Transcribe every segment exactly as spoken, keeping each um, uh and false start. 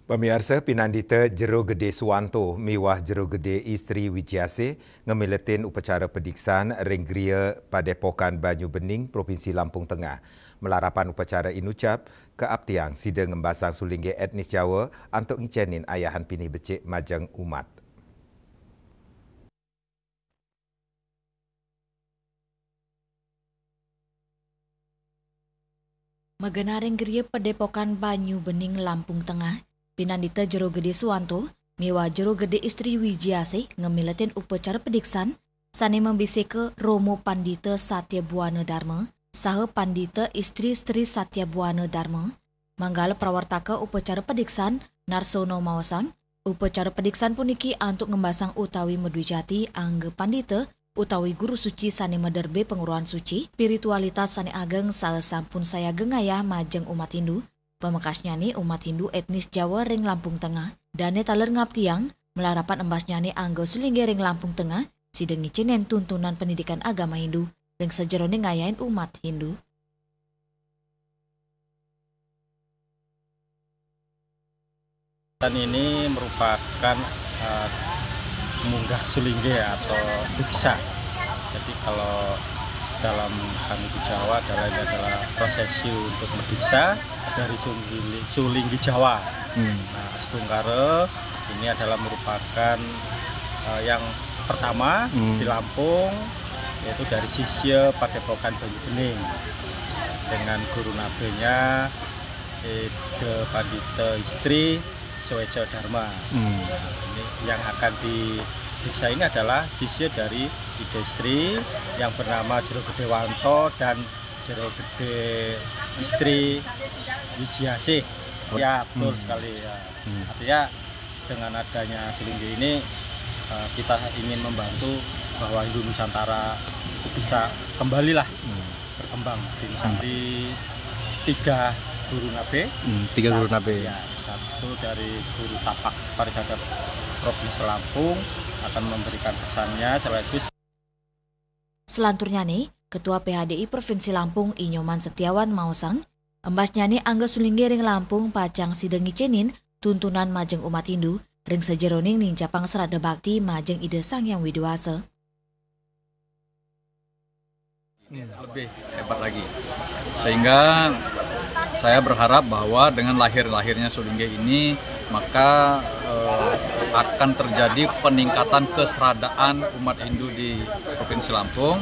Pamiarsa, Pinandita Jero Gede Suwanto miwah Jero Gede Istri Wijiasih ngemiletin upacara pediksan ring Griya Padepokan Banyu Bening, Provinsi Lampung Tengah. Malarapan upacara inucap, kaaptiang sida ngembasang sulinggih etnis Jawa antuk ngicenin ayahan pinih becik majeng umat. Magenaring Griya Padepokan Banyu Bening, Lampung Tengah, Pinandita Jero Gede Suwanto miwah Jero Gede Istri Wijiasih ngemiletin upacara pediksan sane mabisika Romo Pandita Satya Buana Dharma saha Pandita Istri Sri Satya Buana Dharma. Manggala prawartaka upacara pediksan Narsono maosang, upacara pediksan puniki antuk ngembasang utawi madwijati angga pandita utawi guru suci sane maderbe panguruhan suci, spiritualitas sane ageng saha sampun sayaga ngayah majeng umat Hindu. Pamekasnyane umat Hindu etnis Jawa ring Lampung Tengah. Dane taler ngaptiang, malarapan embasnyane angga sulinggih ring Lampung Tengah, sida ngicenin tuntunan pendidikan agama Hindu ring sajeroning ngayahin umat Hindu. Dan ini merupakan, eh, munggah sulinggih atau diksa. Jadi kalau dalam kami di Jawa adalah, ini adalah prosesi untuk mendiksa dari Sulinggih, Sulinggih Jawa. Hmm. Nah, Astungkara ini adalah merupakan, eh, yang pertama, hmm, di Lampung, yaitu dari sisya Padepokan Banyu Bening dengan guru nabenya Ida Pandita Istri Sweja Dharma. Hmm. Nah, ini yang akan di diksa ini adalah sisya dari Ida Istri yang bernama Jero Gede Wanto dan Jero Gede Istri Wijiasih. Ya, betul, hmm, sekali, ya. Hmm. Artinya dengan adanya Sulinggih ini, eh, kita ingin membantu bahwa Hindu Nusantara itu bisa kembalilah, hmm, berkembang. Di, hmm, di tiga guru nabe. Hmm, tiga guru nabe. Ya, satu dari Guru Tapak Parisadar Provinsi Lampung akan memberikan pesannya sekaligus. Selanturnyane, Ketua P H D I Provinsi Lampung, I Nyoman Setiawan maosang, embasnyane angga sulinggih ring Lampung pacang sida ngicenin tuntunan majeng umat Hindu ring sajeroning nincapang sraddha bakti majeng Ida Sang Hyang Widi Wasa. Lebih hebat lagi. Sehingga saya berharap bahwa dengan lahir-lahirnya Sulinggih ini, maka, eh, akan terjadi peningkatan keseradaan umat Hindu di Provinsi Lampung,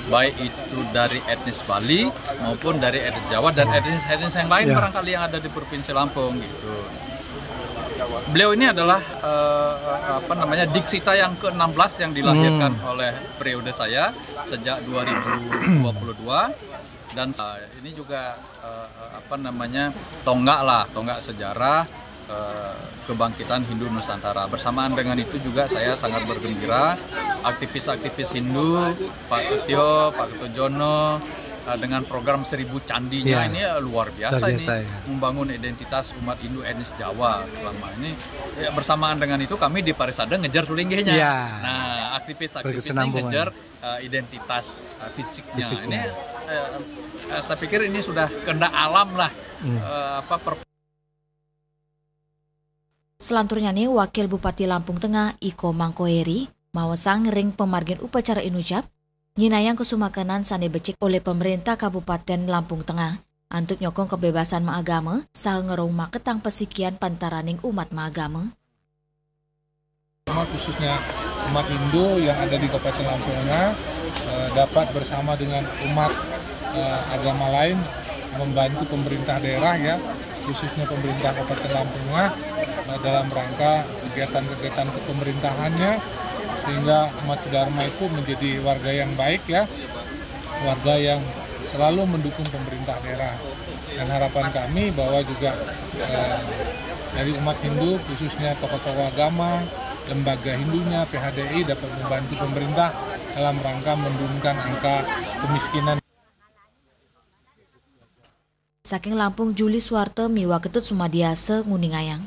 baik itu dari etnis Bali maupun dari etnis Jawa dan, hmm, etnis-etnis yang lain, ya, barangkali yang ada di Provinsi Lampung gitu. Beliau ini adalah, eh, apa namanya, diksita yang keenam belas yang dilahirkan, hmm, oleh periode saya sejak dua ribu dua puluh dua, dan, eh, ini juga, eh, apa namanya, tonggak lah, tonggak sejarah, eh, kebangkitan Hindu Nusantara. Bersamaan dengan itu juga saya sangat bergembira, aktivis-aktivis Hindu, Pak Setio, Pak Kertojono, eh, dengan program Seribu Candinya, ya, ini, eh, luar biasa, luar biasa ini, ya, membangun identitas umat Hindu etnis Jawa selama ini. Ya, bersamaan dengan itu kami di Parisada ngejar sulinggihnya. Ya. Nah, aktivis-aktivis ini berkesinambungan, ngejar, eh, identitas, eh, fisiknya. Fisiknya. Ini, eh, eh, saya pikir ini sudah kehendak alam lah. Hmm. Eh, apa, per- Selanturnyane, Wakil Bupati Lampung Tengah, Iko Mangkoheri, maosang ring pamargin upacara inucap, nyinayang kasumakenan sane becik olih Pemerintah Kabupaten Lampung Tengah antuk nyokong kebebasan maagama saha ngrauh maketang pasikian pantaraning umat maagama. Khususnya umat Hindu yang ada di Kabupaten Lampung Tengah, eh, dapat bersama dengan umat, eh, agama lain membantu pemerintah daerah, ya, khususnya pemerintah Kabupaten Lampung Tengah, eh, dalam rangka kegiatan-kegiatan kepemerintahannya, sehingga umat sedharma itu menjadi warga yang baik, ya, warga yang selalu mendukung pemerintah daerah. Dan harapan kami bahwa juga, eh, dari umat Hindu, khususnya tokoh-tokoh agama, lembaga Hindunya, P H D I, dapat membantu pemerintah dalam rangka menurunkan angka kemiskinan. Saking Lampung, Juli Suwarte miwah Ketut Sumadiasa nguningayang.